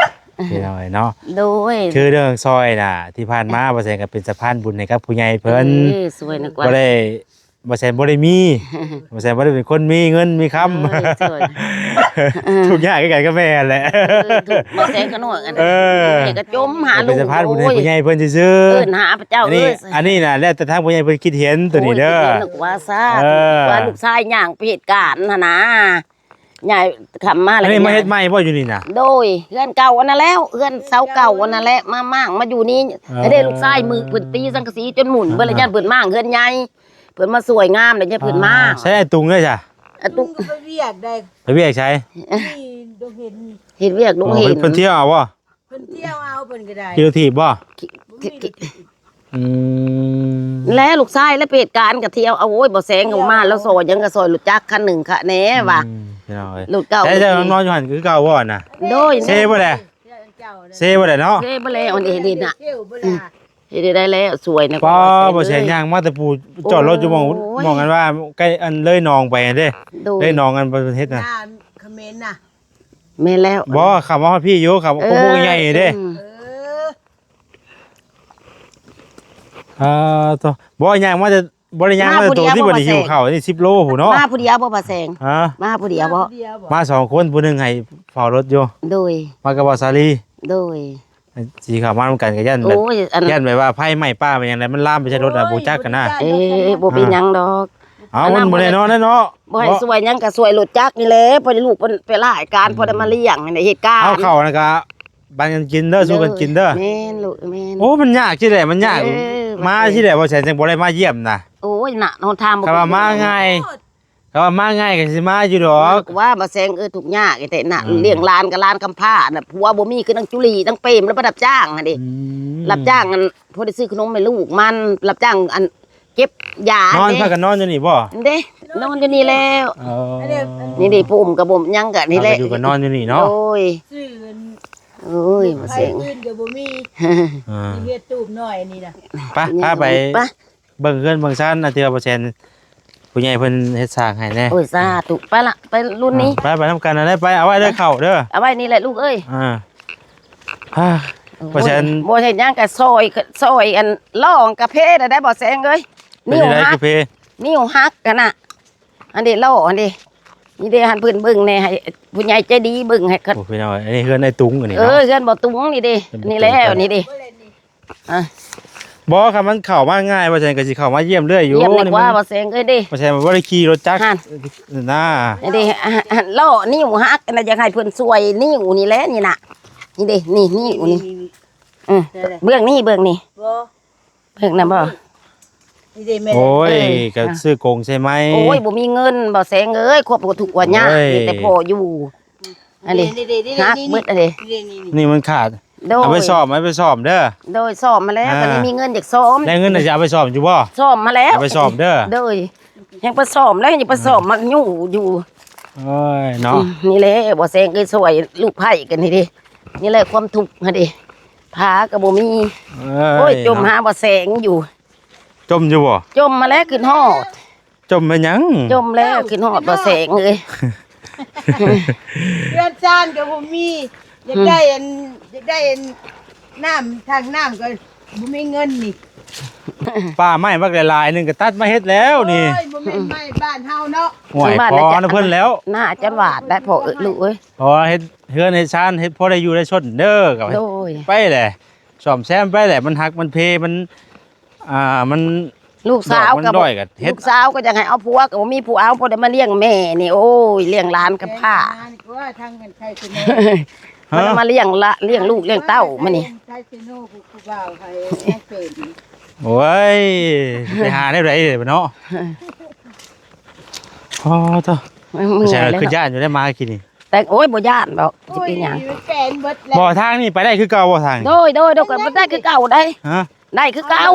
ພີ່ນ້ອງເນາະ ໂດຍ ຄືເລື່ອງຊ່ອຍນະ ທີ່ຜ່ານມາບໍ່ແສງກໍເປັນສະພານບຸນໃຫ້ກັບຜູ້ໃຫຍ່ເພິ່ນ ເອີ ຊ່ວຍໜ້ອຍກວ່າ ບໍ່ໄດ້ ບໍ່ແສງບໍ່ໄດ້ມີ ບໍ່ແສງບໍ່ໄດ້ເປັນຄົນມີເງິນມີຄຳ ເອີ ຊ່ວຍ ເອີ ທຸກຍາກຄືກັນກັບແມ່ຫັ້ນແຫຼະ ເອີ ທຸກ ບໍ່ແສງກໍນ້ອຍອັນ ເອີ ກໍຈົ່ມຫາ ເປັນສະພານບຸນໃຫ້ຜູ້ໃຫຍ່ເພິ່ນຊື່ໆ ເອີ້ນຫາພະເຈົ້າ. ອັນນີ້ ເອີຍ ອັນນີ້ນະ ແລ້ວແຕ່ທາງຜູ້ໃຫຍ່ເພິ່ນຄິດເຫັນໂຕນີ້ເດີ ໂອ້ຍ ຄິດເຫັນນະກວ່າຊາ ເອີ ວ່າລູກຊາຍຍ່າງໄປເຮັດການຫັ້ນນະ ຍາຍຄຳມາແລ້ວ ອັນນີ້ມາເຮັດໃໝ່ບໍ່ຢູ່ນີ້ນະ? ໂດຍ ເຮືອນເກົ່າອັນນັ້ນແລ້ວ ເຮືອນເສົາເກົ່າອັນນັ້ນແຫຼະ ມາມ້າງມາຢູ່ນີ້. ເອີ ເດ້ ລູກຊາຍມືເພິ່ນຕີສັງກະສີຈົນໝຸ່ນເບິດແລ້ວ ຢ້ານເພິ່ນມ້າງເຮືອນໃຫຍ່ ເພິ່ນມາຊ່ວຍງາມແລ້ວ ຢ້ານເພິ່ນມ້າງ. ໃຊ້ອ້າຍຕຸງເດ້ຊະ? ອ້າຍຕຸງໄປວຽກໃດ? ໄປວຽກໃສ? ເຮັດວຽກດົງເຫັນ ເຮັດວຽກດົງເຫັນ. ເພິ່ນ ເພິ່ນທ່ຽວເອົາບໍ່? ເພິ່ນທ່ຽວເອົາ ເພິ່ນກໍໄດ້. ຂີ່ລົດຖີບບໍ່? ຂີ່ ຂີ່ ອືມ ແລະລູກຊາຍແລະເພດການກໍທ່ຽວເອົາ. ໂອ້ຍ ບໍ່ແສງອອກມາ ລາວຊ່ອຍຫຍັງກໍຊ່ອຍລົດຈັກຄັນໜຶ່ງຄະແນ່ວ່າ ອືມ ພີ່ນ້ອງເອີຍ ລົດເກົ່າ. ແຕ່ເຈົ້ານອນຢູ່ຫັ້ນຄືເກົ່າບໍ່ນະ? ໂດຍ ເຊບໍ່ແລ? ເຊບໍ່ແລເນາະ? ເຊບໍ່ແລ ອັນນີ້ນີ້ນະ ເຊບໍ່ລະ ເຮັດໄດ້ແລ້ວ ຊ່ວຍນະ. ປ້າ ບໍ່ແສງຍ່າງມາແຕ່ປູ່ຈອດລົດຢູ່ໝ່ອງ ໂອ້ຍ ໝ່ອງອັນວ່າໃກ້ອັນເລີຍໜອງໄປຫັ້ນເດ້. ໂດຍ ເລີຍໜອງອັນເພິ່ນເຮັດນະ ເຂມນນະ. ແມ່ນແລ້ວ ບໍ່ ເຂົ້າມາຮອດພີ້ຢູ່ ເຂົາ ເອີ ກົກໃຫຍ່ເດ້. ເອີ ອ່າ ໂຕ ບໍ່ຍ່າງມາແຕ່ ບໍ່ໄດ້ຍ່າງມາແຕ່ໂຕທີ່ບໍ່ໄດ້ຫິ້ວເຂົ້ານີ້ ສິບໂລພຸ້ນເນາະ. ມາຜູ້ດຽວບໍ່ ປ້າແສງ? ຮະ ມາຜູ້ດຽວບໍ່? ມາສອງຄົນ ຜູ້ໜຶ່ງໃຫ້ເຝົ້າລົດຢູ່. ໂດຍ ມາກັບບ່າວສາລີ. ໂດຍ ຊິເຂົ້າມານຳກັນກໍຢ້ານແບບ ໂອ້ຍ ຢ້ານແບບວ່າໄຟໄໝ້ປ່າໄໝ້ຫຍັງໃດ ມັນລາມໄປໃສ່ລົດນະ ບໍ່ຈັກກັນນະ. ເອີ ບໍ່ເປັນຫຍັງດອກ. ເອົາ ມັນບໍ່ແນ່ນອນແລ້ວເນາະ ບໍ່ໃຫ້ຊ່ວຍຫຍັງກໍຊ່ວຍລົດຈັກນີ້ແຫຼະ ພໍໄດ້ລູກເພິ່ນໄປລາຍການ ພໍໄດ້ມາລ້ຽງໃຫ້ເຮັດການ. ເອົາເຂົ້ານະກະ ປັນກັນກິນເດີ ສູ້ກັນກິນເດີ. ແມ່ນລູກ ແມ່ນ. ໂອ້ ມັນຍາກຊີ້ແຫຼະ ມັນຍາກ. ເອີ ມາຊີ້ແຫຼະ ບໍ່ແສງຈັ່ງບໍ່ໄດ້ມາຢ້ຽມນະ. ໂອ້ຍ ນະ ຫົນທາງບໍ່ ຄັນວ່າມາງ່າຍ ຄັນວ່າມາງ່າຍກໍຊິມາຢູ່ດອກ. ວ່າບໍ່ແສງ ເອີ ທຸກຍາກແທ້ນະ. ອືມ ລ້ຽງຫຼານກໍຫຼານກຳພ້ານະ ຜົວບໍ່ມີ ຄືນາງຈຸລີ ນາງເປມ ແລ້ວໄປຮັບຈ້າງຫັ້ນເດ້. ອືມ ຮັບຈ້າງອັນ ພໍໄດ້ຊື້ຂະໜົມໃຫ້ລູກມັນ ຮັບຈ້າງອັນ ເກັບຢາ. ນອນ ເດ້ ພາກັນນອນຢູ່ນີ້ບໍ່? ເດ້ ນອນຢູ່ນີ້ແລ້ວ. ເອີ ນີ້ເດ້ ຜົມກະບໍ່ຫຍັງກະນີ້ແຫຼະ ຢູ່ກະນອນຢູ່ນີ້ເນາະ. ໂດຍ ຊື້ອັນ ໂອ້ຍ ບໍ່ແສງ ໄຟຟືນກະບໍ່ມີ. ອ່າ ຊິເຮັດຕູບນ້ອຍອັນນີ້ນະ. ໄປ ພາໄປ ໄປ ເບິ່ງເຮືອນເບິ່ງຊານ ອັນທີ່ວ່າບໍ່ແສງ ຜູ້ໃຫຍ່ເພິ່ນເຮັດສ້າງໃຫ້ແດ່. ໂອ້ຍ ສາທຸ ໄປລະ ໄປລຸ້ນນີ້. ອ່າ ໄປ ໄປນຳກັນຫັ້ນແຫຼະ. ໄປ ເອົາໄວ້ເດີ ເຂົ້າເດີ ເອົາໄວ້ນີ້ແຫຼະລູກເອີຍ. ອ່າ ໂອ້ຍ ບໍ່ແສງ ບໍ່ເຮັດຫຍັງກະຊ່ອຍ ຊ່ອຍອັນ ລ້ອງກະເພໄດ້ ບໍ່ແສງເອີຍ. ເປັນຈັ່ງໃດ ນິ້ວຫັກ ນິ້ວຫັກຫັ້ນນະ. ອັນນີ້ລໍ້ ອັນນີ້ ນີ້ເດ້ ຫັ້ນເພິ່ນເບິ່ງແດ່ ໃຫ້ຜູ້ໃຫຍ່ໃຈດີເບິ່ງໃຫ້. ໂອ້ ພີ່ນ້ອງ ອັນນີ້ເຮືອນອ້າຍຕຸງ ອັນນີ້ ເອີ ເນາະ ເຮືອນບໍ່ຕຸງ ນີ້ເດ້ ນີ້ແຫຼະ ນີ້ເດ້. ອ່າ ບໍ່ ຄັນມັນເຂົ້າມາງ່າຍ ວ່າຊັ້ນກໍຊິເຂົ້າມາຢ້ຽມເລື້ອຍຢູ່. ຢ້ຽມດີກວ່າ ວ່າແສງເອີຍເດ້ ວ່າແສງບໍ່ໄດ້ຂີ່ລົດຈັກນະ. ນີ້ເດ້ ລໍ້ ນິ້ວຫັກນະ ຢາກໃຫ້ເພິ່ນຊ່ວຍນິ້ວນີ້ແຫຼະ ນີ້ນະ ນີ້ເດ້ ນີ້ ນິ້ວນີ້ ນີ້ ນີ້ ເອີ ເບື້ອງນີ້ ເບື້ອງນີ້ ບໍ່ ເບິ່ງນຳບໍ່? ນີ້ເດ້ແມ່. ໂອ້ຍ ເອີ ກໍຊື້ກົງໃສ່ໃໝ່. ໂອ້ຍ ບໍ່ມີເງິນ ບໍ່ແສງເອີຍ ຄວາມທຸກຄວາມຍາກ. ໂອ້ຍ ມີແຕ່ພໍຢູ່. ອັນນີ້ ນີ້ເດ້ ນີ້ເດ້ ຫັກເບິດ ນີ້ເດ້ ອັນນີ້ ນີ້ ນີ້ ນີ້ ນີ້ມັນຂາດ. ໂດຍ ເອົາໄປສ້ອມ ເອົາໄປສ້ອມເດີ. ໂດຍ ສ້ອມມາແລ້ວ. ອ່າ ກໍໄດ້ມີເງິນຢາກສ້ອມ ໄດ້ເງິນນະ ຈະເອົາໄປສ້ອມຢູ່ບໍ່? ສ້ອມມາແລ້ວ ເອົາໄປສ້ອມເດີ. ໂດຍ ຍັງໄປສ້ອມແລ້ວ ຍັງໄປສ້ອມ ອ່າ ມັນຢູ່ຢູ່. ໂອ້ຍເນາະ ອືມ ນີ້ແຫຼະ ບໍ່ແສງເອີຍ ຊ່ວຍລູກໃພ້ກັນນີ້ເດ້. ນີ້ແຫຼະຄວາມທຸກຫັ້ນເດ້ ຜ້າກໍບໍ່ມີ. ເອີຍ ໂອ້ຍ ຈົມຫາບໍ່ແສງຢູ່. ຈົມຢູ່ບໍ່? ຈົມມາແລ້ວ ຄິດຮອດ. ຈົມເປັນຫຍັງ? ຈົມແລ້ວ ຄິດຮອດບໍ່ແສງເອີຍ. ເຮືອນຊານກໍບໍ່ມີ ຢາກໄດ້ອັນ ຢາກໄດ້ອັນ ນ້ຳ ຖັງນ້ຳກໍບໍ່ມີເງິນນີ້. ປ່າໄມ້ບັກຫຼາຍໆໜຶ່ງກໍຕັດມາເຮັດແລ້ວນີ້. ໂອ້ຍ ບໍ່ແມ່ນໄມ້ບ້ານເຮົາເນາະ. ໂອ້ຍ ພໍນຳເພິ່ນແລ້ວ ໜ້າຈະຫວາດໄດ້ພໍ່ເອີຍ ລູກເອີຍ. ພໍເຮັດເຮືອນເຮັດຊານ ເຮັດພໍໄດ້ຢູ່ໄດ້ຊົນເດີ. ໂດຍ ໄປແຫຼະ ສ້ອມແຊມໄປແຫຼະ ມັນຫັກມັນເພ ມັນ ອ່າ ມັນ ລູກສາວກໍ ດອກມັນດ້ອຍກໍເຮັດ ລູກສາວກໍຢາກໃຫ້ເອົາຜົວກໍບໍ່ມີຜູ້ເອົາ ບໍ່ໄດ້ມາລ້ຽງແມ່ນີ້. ໂອ້ຍ ລ້ຽງຫຼານກັບພ້າ ແມ່ນ ກໍວ່າທາງເງິນໄຂຄືແມ່. ຮະ ເພິ່ນເອົາມາລ້ຽງລະ ລ້ຽງລູກລ້ຽງເຕົ້າມື້ນີ້. ໂອ້ຍ ຊິໄປຫາແນວໃດເດເນາະ. ອໍ ໂທ້ ເມື່ອຍແລ້ວ ຄືຢ້ານຢູ່ໄດ໋ ມາກິນນີ້. ແຕ່ ໂອ້ຍ ບໍ່ຢ້ານດອກ ຊິເປັນຫຍັງ. ໂອ້ຍ ມັນແປນເບິດແລ້ວ. ບໍ່ ທາງນີ້ໄປໄດ້ຄືເກົ່າບໍ່ ທາງນີ້? ໂດຍ ໂດຍ ໂດຍ ກໍໄດ້ຄືເກົ່າໄດ໋. ຮະ ໄດ້ຄືເກົ່າ.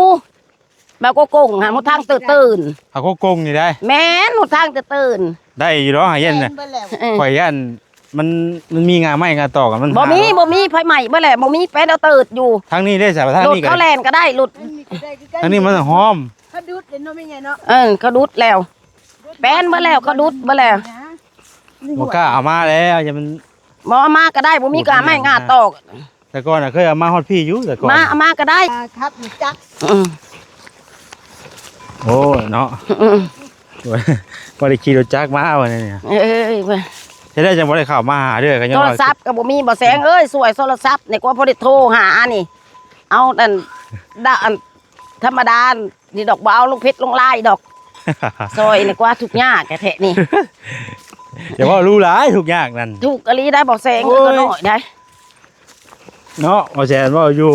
ບາໂກກົງຫັ້ນ ຫົນທາງຕື້ນໆ. ຫາໂກກົງນີ້ໄດ໋? ແມ່ນ ຫົນທາງຕື້ນໆ. ໄດ້ຢູ່ດອກ ຫາຢ້ານ ແປນເບິດແລ້ວ. ເອີ ຂ້ອຍຢ້ານ ມັນ ມັນມີງ່າໄມ້ງ່າຕອກ ມັນ ບໍ່ມີ ບໍ່ມີ ໄຟໄໝ້ເບິດແລ້ວ ບໍ່ມີ ແປນເອົາເຕີດຢູ່. ທາງນີ້ເດ້ຊະ ທາງນີ້ ລົດເຂົາແລ່ນກໍໄດ້ ລົດ ທາງນີ້ມັນຫ້ອມ ເຂົາດຸດເດ້ເນາະ ແມ່ໃຫຍ່ເນາະ. ເອີ ເຂົາດຸດແລ້ວ ແປນເບິດແລ້ວ ເຂົາດຸດເບິດແລ້ວ. ບໍ່ກ້າເອົາມາແລ້ວ ຢ່າມັນ ບໍ່ເອົາມາກໍໄດ້ ບໍ່ມີ ງ່າໄມ້ງ່າຕອກ. ແຕ່ກ່ອນນະເຄີຍເອົາມາຮອດພີ້ຢູ່ ແຕ່ກ່ອນ ມາ ເອົາມາກໍໄດ້. ອ່າ ຂັບລົດຈັກ. ອືມ ໂອ້ຍເນາະ. ອືມ ບໍ່ໄດ້ຂີ່ລົດຈັກມາວັນນີ້. ເອີຍ ເຮັດໄດ້ຈັ່ງບໍ່ໄດ້ເຂົ້າມາຫາເທື່ອ ກໍຍັງ ໂທລະສັບກໍບໍ່ມີ. ບໍ່ແສງເອີຍ ຊ່ວຍໂທລະສັບນີ້ກວ່າ ພໍໄດ້ໂທຫານີ້. ເອົາອັນ ດະ ອັນທຳມະດານີ້ດອກ ບໍ່ເອົາລົງເຟສລົງລາຍດອກ. ຊ່ອຍນີ້ກວ່າ ທຸກຍາກແທ້ໆນີ້. ຢ່າເວົ້າຫຼູຫຼາຍ ທຸກຍາກນັ້ນ ທຸກອີ່ຫຼີໄດ໋ ບໍ່ແສງ. ໂອ້ຍ ກໍນ້ອຍໄດ໋. ເນາະ ບໍ່ແສງເວົ້າຢູ່.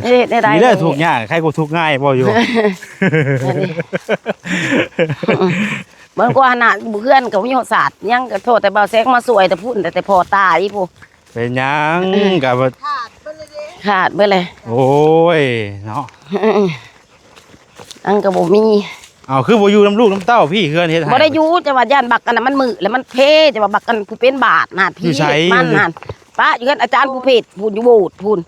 ເອີ ເຮັດແນວໃດ ມີແຕ່ທຸກຍາກ ໃຜບໍ່ທຸກງ່າຍເວົ້າຢູ່. ເບິ່ງກວ່າຂະໜາດເຮືອນກໍມີຮອດສາດ ຍັງກໍໂທດແຕ່ບໍ່ແສງມາຊ່ວຍແຕ່ພຸ້ນ ແຕ່ ແຕ່ພໍ່ຕາຍພຸ້ນ. ເປັນຫຍັງ ເອີ ກໍ ຂາດເບິດເລີຍເດ້ ຂາດເບິດເລີຍ. ໂອ້ຍເນາະ. ອັນກໍບໍ່ມີ. ເອົາ ຄືບໍ່ຢູ່ນຳລູກນຳເຕົ້າພີ້ ເຮືອນເຮັດໃຫ້ ບໍ່ໄດ້ຢູ່ ຈະວ່າຢ້ານບັກອັນນັ້ນມັນມືດ ແລ້ວມັນເພ ຈະວ່າບັກອັນຜູ້ເປັນບາດນະ ຢູ່ໃສ ມັນຫັ້ນ ປະຢູ່ເຮືອນອາຈານຜູ້ເພັດພຸ້ນ ຢູ່ໂບດພຸ້ນ.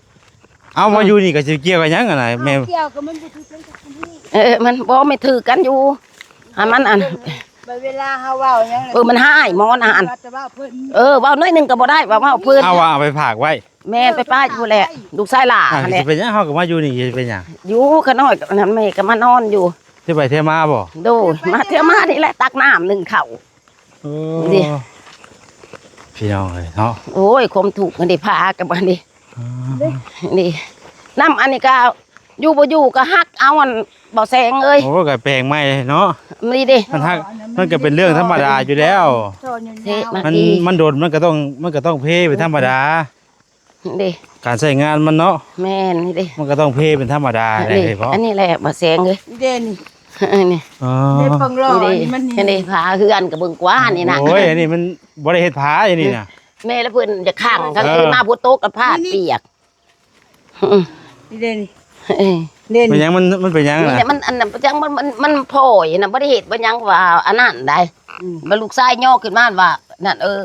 ເອົາ ມາຢູ່ນີ້ກໍຊິກ່ຽວກັນຫຍັງຫັ້ນນະແມ່? ກ່ຽວກໍມັນບໍ່ຖືກກັນກັບຄົນນີ້. ເອີ ມັນບໍ່ ແມ່ນຖືກກັນຢູ່ ອັນມັນອັນ ບັດເວລາເຮົາເວົ້າຫຍັງ ເອີ ມັນຮ້າຍໝໍນະຫັ້ນ. ເອີ ເວົ້າໜ້ອຍໜຶ່ງກໍບໍ່ໄດ້ ວ່າເວົ້າເພິ່ນ ເອົາວ່າເອົາໄປຝາກໄວ້. ແມ່ນ ໄປປ້າຢູ່ພຸ້ນແຫຼະ ລູກຊາຍຫຼ້າຫັ້ນແຫຼະ. ຊິເປັນຫຍັງ ເຮົາກໍມາຢູ່ນີ້ ຊິເປັນຫຍັງ? ຢູ່ຂະນ້ອຍກໍນັ້ນ ແມ່ກໍມານອນຢູ່. ເທື່ອໄປເທື່ອມາບໍ່? ໂດຍ ມາເທື່ອມານີ້ແຫຼະ ຕັກນ້ຳໜຶ້ງເຂົ້າ. ໂອ້ ນີ້ ພີ່ນ້ອງເອີຍເນາະ. ໂອ້ຍ ຄວາມທຸກອັນນີ້ ພາກັນບັດນີ້. ອໍ ນີ້ ນ້ຳອັນນີ້ກໍຢູ່ບໍ່ຢູ່ກໍຫັກເອົາ ອັນບໍ່ແສງເອີຍ. ໂອ້ ກໍແປງໃໝ່ເນາະ. ນີ້ເດ້ ມັນຫັກ ມັນກໍເປັນເລື່ອງທຳມະດາຢູ່ແລ້ວ. ມັນ ມັນດົນ ມັນກໍຕ້ອງ ມັນກໍຕ້ອງເພເປັນທຳມະດາ. ເດ້ ການໃຊ້ງານມັນເນາະ. ແມ່ນ ນີ້ເດ້ ມັນກໍຕ້ອງເພເປັນທຳມະດາ. ນີ້ ເດ້ ອັນນີ້ແຫຼະບໍ່ແສງເອີຍ. ເດ້ນີ້ ນີ້ ອໍ ນີ້ປອງຫຼໍ່ ນີ້ ນີ້ມັນ ນີ້ ນີ້ ຝາເຮືອນກໍເບິ່ງກວ່ານີ້ນະ. ໂອ້ຍ ອັນນີ້ມັນບໍ່ໄດ້ເຮັດຝາ ອັນນີ້ນະ. ແມ່ລະເພິ່ນຈະຂັງ ກາງຄືນມາຝົນຕົກກໍພາດປຽກ. ນີ້ເດ້ນີ້ ເອີ ເດ້ນີ້ ເປັນຫຍັງ ມັນ ມັນເປັນຫຍັງນະ? ມັນອັນນັ້ນ ມັນ ມັນ ມັນ ມັນພໍຍນະ ບໍ່ໄດ້ເຮັດບໍ່ຫຍັງວ່າອັນນັ້ນໃດ໋. ອືມ ວ່າລູກຊາຍຍໍຂຶ້ນມາວ່ານັ້ນ ເອີ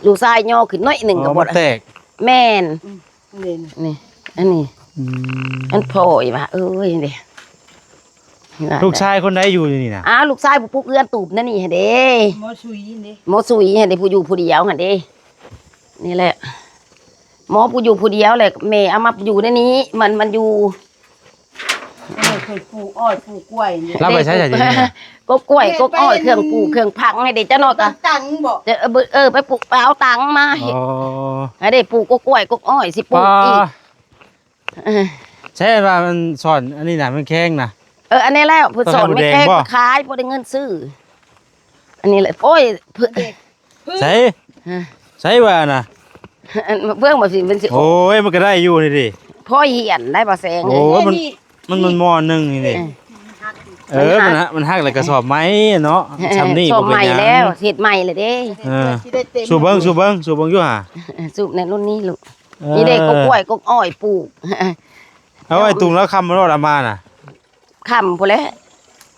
ລູກຊາຍຍໍຂຶ້ນໜ້ອຍໜຶ່ງກໍບໍ່ໄດ້ ແຕກ. ແມ່ນ ອືມ ນີ້ ອັນນີ້ ອືມ ມັນພໍຍວ່າ ເອີຍ ນີ້ ລູກຊາຍຄົນໃດຢູ່ນີ້ນະ? ອ້າວ ລູກຊາຍຜູ້ປຸກເຮືອນຕູບນັ້ນນີ້ຫັ້ນເດ້ ໝໍສຸຍຫັ້ນເດ້ ໝໍສຸຍຫັ້ນເດ້ ຜູ້ຢູ່ຜູ້ດຽວຫັ້ນເດ້. ນີ້ແຫຼະ ໝໍຜູ້ຢູ່ຜູ້ດຽວແຫຼະ ແມ່ເອົາມາຢູ່ໃນນີ້ ມັນ ມັນຢູ່ ເອີ ເພິ່ນປູກອ້ອຍປູກກ້ວຍນີ້. ລາວໄປໃສຊະ ຢູ່ນີ້ນະ? ກົກກ້ວຍ ກົກອ້ອຍ ເຄື່ອງປູກເຄື່ອງຝັງໃຫ້ເດ້. ຈັກໜ້ອຍກໍ ຕັງບໍ່? ເອີ ເອີ ໄປປູກ ໄປເອົາຕັງມາເຮັດ. ອໍ ໃຫ້ໄດ້ປູກກົກກ້ວຍກົກອ້ອຍ ຊິປູກອີກ. ເອີ ໃຊ່ວ່າມັນສອນອັນນີ້ນະ ມັນແຂງນະ. ເອີ ອັນນີ້ແຫຼະ ເພິ່ນສອນແມ່ນແຂງ ຂາຍບໍ່ໄດ້ເງິນຊື້. ອັນນີ້ແຫຼະ ໂອ້ຍ ໃສ ໃສວ່ານະ? ເບື້ອງບໍ່ຊິເປັນຊິ ໂອ້ຍ ມັນກໍໄດ້ຢູ່ນີ້ເດ້ ພໍຮຽນໄດ້ບໍ່ແສງ. ໂອ້ຍ ມັນ ມັນ ມັນໝໍ້ໜຶ່ງນີ້ເດ້. ເອີ ມັນ ມັນຫັກແລ້ວກະສອບໃໝ່ເນາະ. ເອີ ສ່ຳນີ້ ສອບໃໝ່ແລ້ວ ເຮັດໃໝ່ແລ້ວເດ້. ເອີ ສູ້ເບິ່ງ ສູ້ເບິ່ງ ສູ້ເບິ່ງຢູ່ຫາ ສູບໃນລຸ້ນນີ້ລູກ. ເອີ ນີ້ເດ້ ກົກກ້ວຍ ກົກອ້ອຍປູກ. ເອົາໄວ້ຕຸງແລ້ວຄຳມາໂລດ ເອົາມານະ ຄ່ຳພຸ້ນແຫຼະ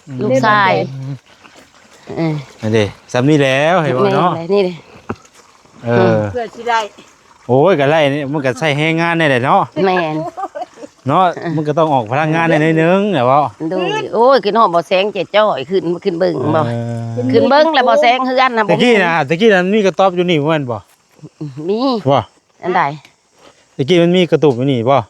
ອືມ ລູກຊາຍ. ເອີ ອັນນີ້ ສ່ຳນີ້ແລ້ວ ໃຫ້ເວົ້າເນາະ. ນີ້ເດ້ ເອີ ເພື່ອຊິໄດ້ ໂອ້ຍ ກໍໄດ້ນີ້ ມັນກໍໃຊ້ແຮງງານນີ້ແຫຼະເນາະ. ແມ່ນ ເນາະ ເອີ ມັນກໍຕ້ອງອອກພະລັງງານແດ່ໜ້ອຍໜຶ່ງແຫຼະເວົ້າ. ໂດຍ ໂອ້ຍ ຂຶ້ນຮອດບໍ່ແສງເຈາະຈ້ອຍ ຂຶ້ນ ຂຶ້ນເບິ່ງບໍ່? ເອີ ຂຶ້ນເບິ່ງແລ້ວບໍ່ແສງເຮືອນນະ. ແຕ່ກີ້ນະ ແຕ່ກີ້ນະ ມີກະຕ໊ອບຢູ່ນີ້ແມ່ນບໍ່? ມີ ບໍ່ ອັນໃດ? ແຕ່ກີ້ມັນມີກະຕູບຢູ່ນີ້ບໍ່?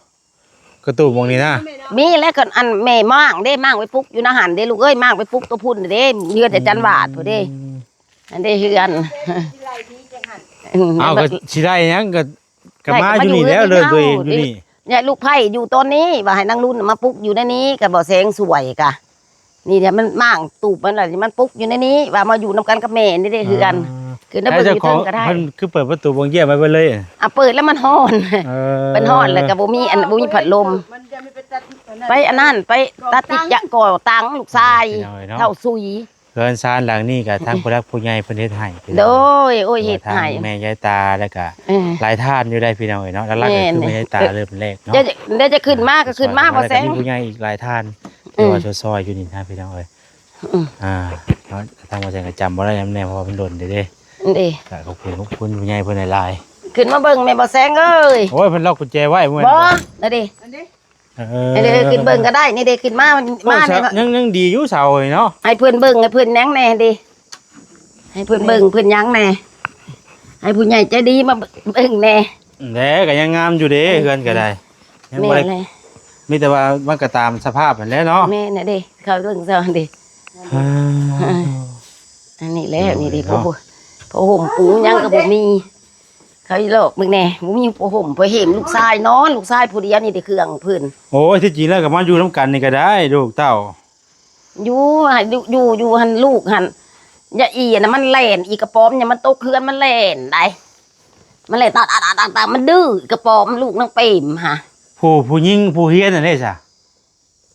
ກະຕູບໝ່ອງນີ້ນະ ມີແລ້ວ. ກໍອັນແມ່ມ້າງເດ້ ມ້າງໄປປຸກຢູ່ນະຫັ້ນເດ້ລູກເອີຍ. ມ້າງໄປປຸກຕົວພຸ້ນເດ້ ເຮືອນອາຈານຫວາດພຸ້ນເດ້. ອືມ ອັນເດ້ເຮືອນ ເອົາ ກໍຊິໄດ້ຫຍັງ ກໍ ກໍມາຢູ່ນີ້ແລ້ວ ເລີຍຕົວເອງຢູ່ນີ້. ຍາຍລູກໃພ້ຢູ່ຕອນນີ້ ວ່າໃຫ້ນາງລຸ້ນມາປຸກຢູ່ໃນນີ້ ກໍບໍ່ແສງຊ່ວຍກະ ນີ້ແຫຼະ ມັນມ້າງຕູບມັນລະ ມັນປຸກຢູ່ໃນນີ້ ວ່າມາຢູ່ນຳກັນກັບແມ່ນີ້ເດ້ເຮືອນ. ອ່າ ຄືນະ ເບິ່ງຢູ່ເທິງກໍໄດ້. ເພິ່ນຄືເປີດປະຕູໂບງຢ້ຽມໄວ້ເບິດເລີຍ? ອ່າ ເປີດແລ້ວມັນຮ້ອນ. ເອີ ມັນຮ້ອນແລ້ວກໍບໍ່ມີອັນ ບໍ່ມີພັດລົມ. ໄປອັນນັ້ນ ໄປຕັດຕິດຈະກໍ່ຕັງລູກຊາຍ ພີ່ນ້ອງເອີຍເນາະ ເຖົ້າສຸຍ. ເຮືອນຊານຫຼັງນີ້ກໍທາງຜູ້ຫຼັກຜູ້ໃຫຍ່ເພິ່ນເຮັດໃຫ້ພີ່ນ້ອງ. ໂດຍ ໂອ້ຍ ເຮັດໃຫ້ ແມ່ຍາຍຕາ ແລ້ວກໍ ເອີ ຫຼາຍທ່ານຢູ່ໄດ໋ພີ່ນ້ອງເອີຍເນາະ. ຫຼັກໆກໍຄືແມ່ຍາຍຕາເລີ່ມແລກເນາະ. ດຽວຈະຂຶ້ນມາກໍຂຶ້ນມາ ບໍ່ແຊງ ມີຜູ້ໃຫຍ່ອີກຫຼາຍທ່ານ ເອີ ທີ່ວ່າຊ່ອຍໆຢູ່ນີ້ນະພີ່ນ້ອງເອີຍ. ອືມ ອ່າ ທາງບໍ່ແຊງກໍຈຳບໍ່ໄດ້ນຳແດ່ ເພາະວ່າມັນດົນເດ້. ເດ້ ກໍຂອບຄຸນ ຂອບຄຸນຜູ້ໃຫຍ່ເພິ່ນຫຼາຍໆ. ຂຶ້ນມາເບິ່ງແມ່ບໍ່ແຊງເອີຍ. ໂອ້ຍ ເພິ່ນລັອກກຸນແຈໄວ້ ບໍ່ແມ່ນບໍ່? ນັ້ນເດ້ ເອີ ເອີ ຂຶ້ນເບິ່ງກໍໄດ້. ນີ້ເດ້ ຂຶ້ນມາ ມາ ຍັງ ຍັງດີຢູ່ເສົານີ້ເນາະ. ໃຫ້ເພິ່ນເບິ່ງ ໃຫ້ເພິ່ນຫຍັງແດ່ເດ້ ໃຫ້ເພິ່ນເບິ່ງ ເພິ່ນຫຍັງແດ່ ໃຫ້ຜູ້ໃຫຍ່ໃຈດີມາເບິ່ງແດ່. ແດ່ ກໍຍັງງາມຢູ່ເດ້ ເອີ ເຮືອນກໍໄດ້ ຍັງບໍ່ໄດ້ ແມ່ນແຫຼະ ມີແຕ່ວ່າມັນກໍຕາມສະພາບຫັ້ນແຫຼະເນາະ. ແມ່ນແຫຼະເດ້ ເຂົາເບິ່ງຊະເດ້. ອ່າ ອັນນີ້ແຫຼະ ນີ້ເດ້ ເນາະ ຜ້າຫົ່ມ ຜ້າຫົ່ມປູຫຍັງກໍບໍ່ມີ. ເຂົາອີຫຼອກເບິ່ງແດ່ ບໍ່ມີຜ້າຫົ່ມຜ້າເຫມ. ລູກຊາຍນອນ ລູກຊາຍຜູ້ດຽວນີ້ໄດ້ເຄື່ອງເພິ່ນ. ໂອ້ຍ ທີ່ຈິງແລ້ວກໍມາຢູ່ນຳກັນນີ້ກໍໄດ້ ລູກເຕົ້າ. ຢູ່ ຢູ່ ຢູ່ຫັ້ນ ລູກຫັ້ນ ຢ່າອີ່ນະ ມັນແລ່ນ ອີກະປອມ ຢ່າມັນຕົກເຮືອນ ມັນແລ່ນໄດ໋ ມັນແລ່ນຕາດໆໆໆ ມັນດື້ ອີກະປອມ ລູກນາງເປມຫາ. ຜູ້ ຜູ້ຍິງຜູ້ຮຽນຫັ້ນເດ້ຊະ?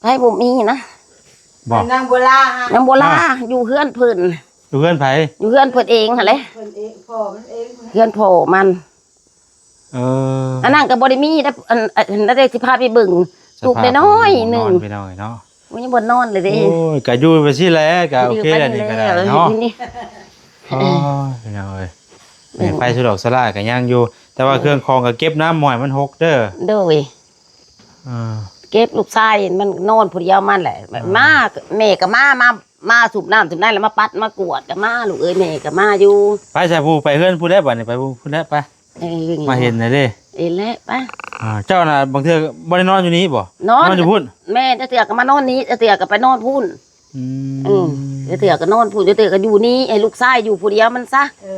ໃຜ ບໍ່ມີນະ ບໍ່? ນາງບົວລາຫາ ນາງບົວລາ ອ່າ ຢູ່ເຮືອນເພິ່ນ. ຢູ່ເຮືອນໃຜ? ຢູ່ເຮືອນເພິ່ນເອງຫັ້ນແຫຼະ ເພິ່ນເອງ ພໍ່ມັນເອງ ເຮືອນພໍ່ມັນ. ເອີ ອັນນັ້ນກໍບໍ່ໄດ້ມີແຕ່ ອັນ ອັນນັ້ນເດ້ ຊິພາໄປເບິ່ງ ສະພາບ ຕູບນ້ອຍໆໜຶ່ງ ພີ່ນ້ອງເອີຍເນາະ. ມັນຍັງບໍ່ນອນເລີຍເດ້. ໂອ້ຍ ກໍຢູ່ໄປຊີ້ແຫຼະ ກໍໂອເຄແຫຼະ ນີ້ກໍໄດ້ເນາະ. ໂອ້ຍ ພີ່ນ້ອງເອີຍ ແມ່ນ ໄຟສະດອກສະຫຼາຍກໍຍັງຢູ່ ແຕ່ວ່າເຄື່ອງຂອງກໍເກັບນຳ ບໍ່ໃຫ້ມັນຫົກເດີ. ໂດຍ ອ່າ ເກັບ ລູກຊາຍມັນນອນຜູ້ດຽວມັນແຫຼະ. ອ່າ ມາ ແມ່ກໍມາ ມາ ມາສູບນ້ຳສູບໃນ ແລ້ວມາປັດມາກວດກໍມາ ລູກເອີຍ ແມ່ກໍມາຢູ່. ໄປຊະ ຜູ້ ໄປເຮືອນຜູ້ໃດບັດນີ້ ໄປຜູ້ ຜູ້ໃດໄປ. ເອີ ມາເຫັນແລ້ວເດ້ ເຫັນແລ້ວ ໄປ. ອ່າ ເຈົ້ານະ ບາງເທື່ອບໍ່ໄດ້ນອນຢູ່ນີ້ບໍ່? ນອນ ນອນຢູ່ພຸ້ນ. ແມ່ນ ເທື່ອກໍມານອນນີ້ ເທື່ອກໍໄປນອນພຸ້ນ. ອືມ ເອີ ເທື່ອກໍນອນພຸ້ນ ເທື່ອກໍຢູ່ນີ້ ໃຫ້ລູກຊາຍຢູ່ຜູ້ດຽວມັນຊະ. ເອີ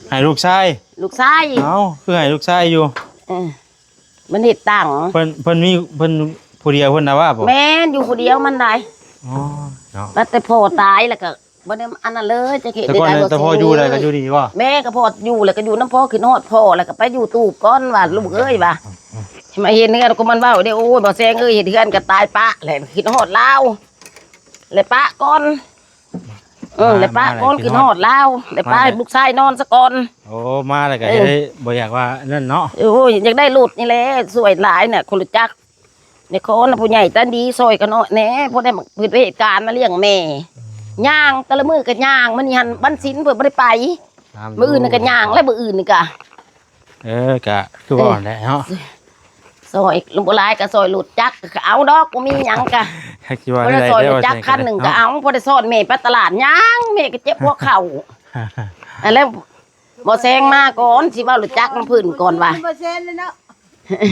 ໃຫ້ລູກຊາຍ ລູກຊາຍ. ເອົ້າ ຄືໃຫ້ລູກຊາຍຢູ່? ເອີ ມັນເຮັດຕັງ ເພິ່ນ ເພິ່ນມີ ເພິ່ນຜູ້ດຽວເພິ່ນນະວ່າບໍ່? ແມ່ນ ຢູ່ຜູ້ດຽວມັນໄດ໋. ອໍ ເນາະ ວ່າແຕ່ພໍ່ຕາຍແລ້ວກໍບໍ່ໄດ້ອັນນັ້ນເລີຍ ຈັກເຮັດແນວໃດ. ແຕ່ກ່ອນ ແຕ່ພໍ່ຢູ່ແລ້ວກໍຢູ່ນີ້ບໍ່? ແມ່ກໍພໍ່ຢູ່ແລ້ວກໍຢູ່ນຳພໍ່ ຂຶ້ນຮອດພໍ່ແລ້ວກໍໄປຢູ່ຕູບກ່ອນວ່າ ລູກເອີຍວ່າ ມາເຫັນເຮືອນກໍມັນເວົ້າເດ້. ໂອ້ຍ ບໍ່ແຊງເອີຍ ເຮັດເຮືອນກໍຕາຍປະແຫຼະ ຂຶ້ນຮອດລາວ ແລ້ວປະກ່ອນ. ເອີ ມາ ແລ້ວປະກ່ອນ ມາແລ້ວ ຂຶ້ນຮອດລາວ ແລ້ວປະ ມາແລ້ວ ໃຫ້ລູກຊາຍນອນຊະກ່ອນ. ໂອ້ ມາແລ້ວກໍ ເອີ ເຮັດໃຫ້ບໍ່ຢາກວ່ານັ້ນເນາະ. ໂອ້ຍ ຢາກໄດ້ລົດນີ້ແຫຼະ ຊ່ວຍຫຼາຍນະ ຄົນຮູ້ຈັກ ໃນຂໍນະ ຜູ້ໃຫຍ່ໃຈດີຊ່ອຍກັນເນາະແດ່ ບໍ່ໄດ້ເຮັດເວການມາລ້ຽງແມ່. ອືມ ຍ່າງ ແຕ່ລະມື້ກໍຍ່າງ ມື້ນີ້ຫັ້ນວັນສິນເພິ່ນບໍ່ໄດ້ໄປ. ມື້ອື່ນນີ້ກໍຍ່າງ ແລ້ວມື້ອື່ນນີ້ກໍ ເອີ ກະຄືວ່າແຫຼະເນາະ ຊ່ອຍ ບໍ່ຫຼາຍກໍຊ່ອຍລົດຈັກ ກໍເອົາດອກ ບໍ່ມີຫຍັງກະ ຈັກຊິວ່າ ບໍ່ໄດ້ຊ່ອຍລົດຈັກຄັນໜຶ່ງກໍເອົາ ພໍໄດ້ຊ້ອນແມ່ໄປຕະຫຼາດຍ່າງ ແມ່ກໍເຈັບຫົວເຂົ່າ. ອັນແລ້ວ ບໍ່ແຊງມາກ່ອນ ຊິເວົ້າລົດຈັກນຳເພິ່ນກ່ອນວ່າ ບໍ່ແຊງເລີຍເນາະ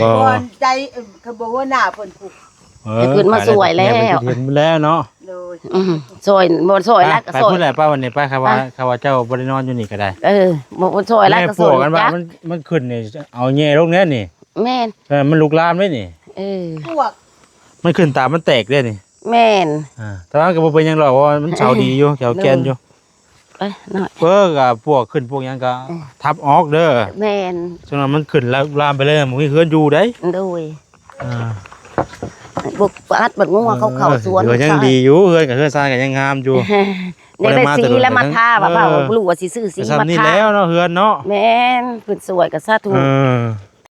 ບໍ່ ບໍ່ໃຈ ເອີ ຄືບໍ່ຫົວໜ້າເພິ່ນຜູ້ ເອີ ໃຫ້ເພິ່ນມາຊ່ວຍແລ້ວ ເຫັນແລ້ວເນາະ. ໂດຍ ອືມ ຊ່ອຍ ບໍ່ຊ່ອຍແລ້ວກໍຊ່ອຍ ໄປພຸ້ນແຫຼະ ໄປວັນນີ້ໄປ ຄັນວ່າ ຄັນວ່າເຈົ້າບໍ່ໄດ້ນອນຢູ່ນີ້ກໍໄດ້. ເອີ ບໍ່ ບໍ່ຊ່ອຍແລ້ວກໍຊ່ອຍ ແມ່ປົວກັນວ່າ ມັນ ມັນຂຶ້ນນີ້ ເອົາແຍ່ລົງແນ່ນີ້. ແມ່ນ ເອີ ມັນລຸກລາມເດ້ນີ້. ເອີ ປວກ ມັນຂຶ້ນຕາ ມັນແຕກເດ້ນີ້. ແມ່ນ ອ່າ ແຕ່ວ່າກໍບໍ່ເປັນຫຍັງດອກ ເພາະວ່າມັນເຊົາດີຢູ່ ແຂວແກ່ນຢູ່. ໄປໜ້ອຍ ເອີ ກໍພວກຂຶ້ນພວກຫຍັງກໍ ເອີ ທັບອອກເດີ. ແມ່ນ ຈັ່ງນັ້ນມັນຂຶ້ນລາມໄປເລີຍ ບໍ່ມີເຮືອນຢູ່ເດ້. ໂດຍ ອ່າ ບໍ່ອັດບັດງົວເຂົ້າ ເອີ ເຂົ້າສວນ ກໍຍັງດີຢູ່ ເຮືອນກໍເຮືອນຊານກໍຍັງງາມຢູ່. ຍັງໄດ້ສີແລ້ວມາທາ ວ່າ ເອີ ບໍ່ຮູ້ວ່າຊິຊື້ສີມາທາ. ແລ້ວເນາະ ເຮືອນເນາະ. ແມ່ນ ເພິ່ນຊ່ວຍກໍສາທຸ. ເອີ